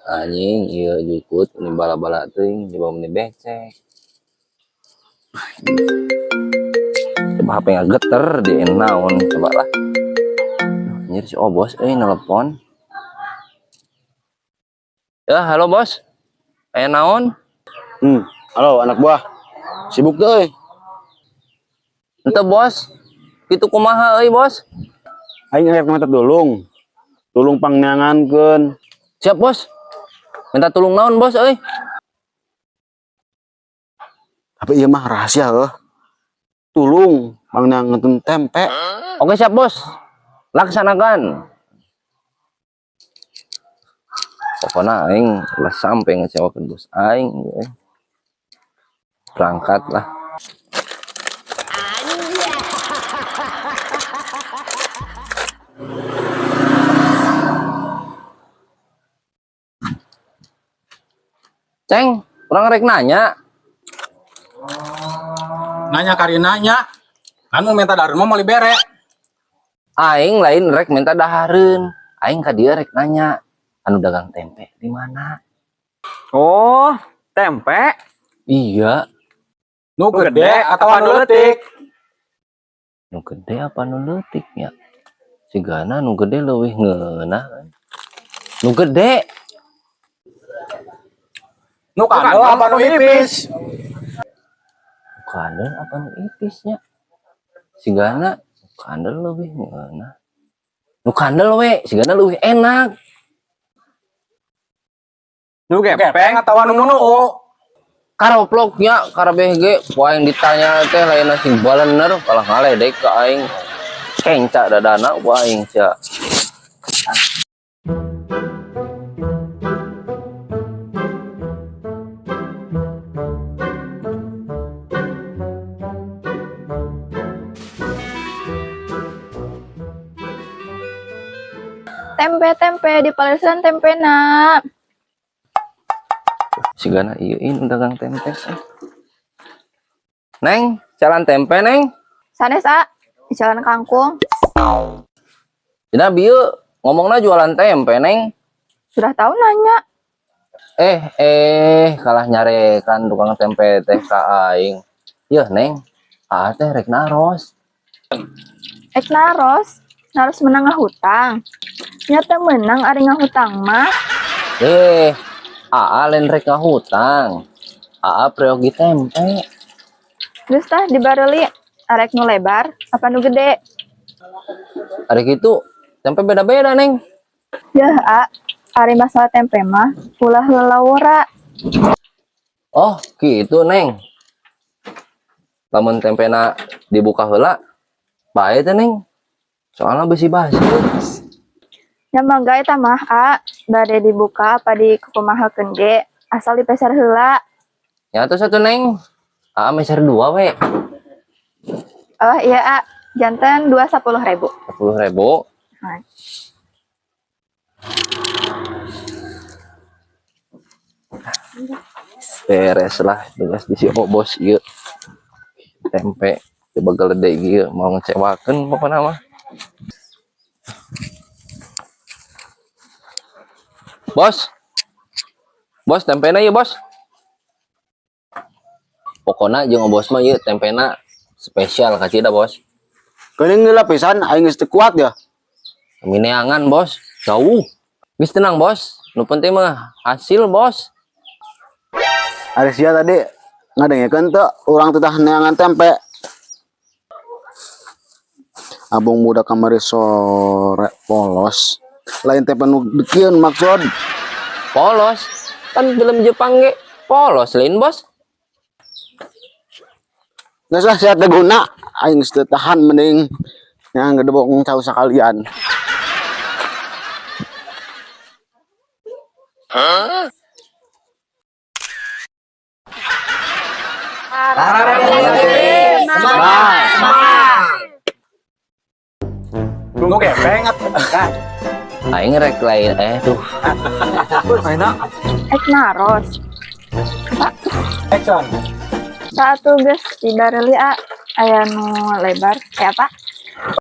Anjing ieu jukut ini bala-bala teuing coba meni becek. Coba HP ngageter di naon coba lah. Anjir si Obos euy nelpon. Ya, halo bos. Aya naon? Halo anak buah. Sibuk tuh euy. Henteu bos. Kitu kumaha euy bos? Aing rek minta tulung. Tulung pangneangankeun. Siap bos. Minta tulung naon bos euy? Tapi ieu mah rahasia heuh. Tulung pangneangankeun tempe. Oke siap bos. Laksanakan. Pokoknya aing ulah sampai ngecewakan bos aing euy. Berangkat lah. Ceng, urang rek nanya. Nanya kari nanya. Kan mau minta dahareun mah moal dibere. Aing lain rek minta dahareun. Aing ka dieu rek nanya, anu dagang tempe di mana? Oh, tempe. Iya. Nu gede atau anu leutik? Nu gede apa nu leutik nya? Sigana nu gede leuwih ngeunah. Nu gede. Nu kandel apa nu ipis? Nu kandel apa nu ipisnya? Sigana nu kandel leuwih ngeunah. Nu kandel we, sigana leuwih enak. Nu gepeng atau anu nu? Karoploknya karabeh ge ku aing ditanya teh lain sing balener kalah ngaledek ka aing. Kenca dadana ku aing sia. Tempe-tempe di palesan tempe nak. Sigana ieu in dagang tempe. Neng, jalan tempe neng. Sanes a, jalan kangkung. Dina bieu ngomongna jualan tempe neng. Sudah tahu nanya. Kalah nyarekan tukang tempe teh ka aing. Yeuh neng, aa teh rek naros. Rek naros? Naros menang ngahutang. Nyata menang ari ngahutang mah. Aa lain rek ngahutang. Aa preogi tempe. Geus tah dibareli arek nu lebar apa nu gede? Arek itu tempe beda-beda neng. Yeuh a, ari masalah tempe mah ulah lelawara. Oh, gitu neng. Lamun tempena dibuka heula, bae teh neng. Soalnya besi basi. Nya mangga eta mah a, bade dibuka apa dikukumahakeun ge, asal dipeser heula. Ya atuh satu neng. Aa meser 2 we. Oh iya a, janten dua sepuluh ribu. 10.000. Hai. Beres lah tugas di si bos ieu. Tempe coba geledek ieu mau ngecewakeun pokona mah. Bos. Bos tempena ieu bos. Pokona jeung bos mah ieu tempena spesial ka cida bos. Geuning heula pisan aing geus teu kuat ya. Mineangan bos, jauh. Geus tenang bos, nu penting mah hasil bos. Ari sia tadi ngadengekeun teu urang teh tah neangan tempe. Abang muda kamari sore polos. Lain tempe nu dikieun maksud. Polos? Kan film Jepang ge polos lain bos. Geus lah sia teu guna, aing geus teu tahan mending yang gedebok cau sakalian. Hah? Nu gepeng atuh. Aing rek lain tuh. Rek naros. Pak. Action. Satu geus dibareli a, aya nu lebar. Apa?